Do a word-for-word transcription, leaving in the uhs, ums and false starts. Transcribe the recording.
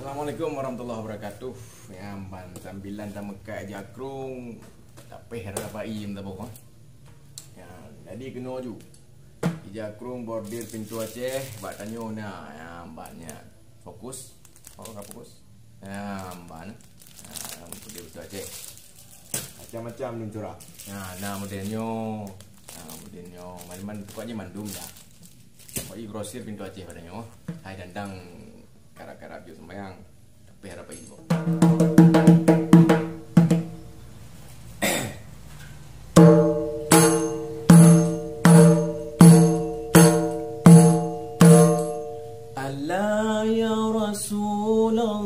Assalamualaikum warahmatullahi wabarakatuh. Ya, ban sambilan tameukat ija krong, tapéh raba i meutabong, ha. Ya, jadi keunoe ju. Ija krong bordir pintoe Aceh, bak tanyoe na, ya, ban nyan. Fokus. Oh, ka fokus. Ya, ban. Ya, bordir pintoe Aceh. Macam-macam ni curah. Ya, na model nyoe. Ya, model nyoe. Macam-macam, pokoknya mandum dah. Pokoknya grosir pintoe Aceh bak tanyoe. Hai dandang karab-karab jeuet seumbahyang, tapi harap ibu. Ala ya Rasulullah.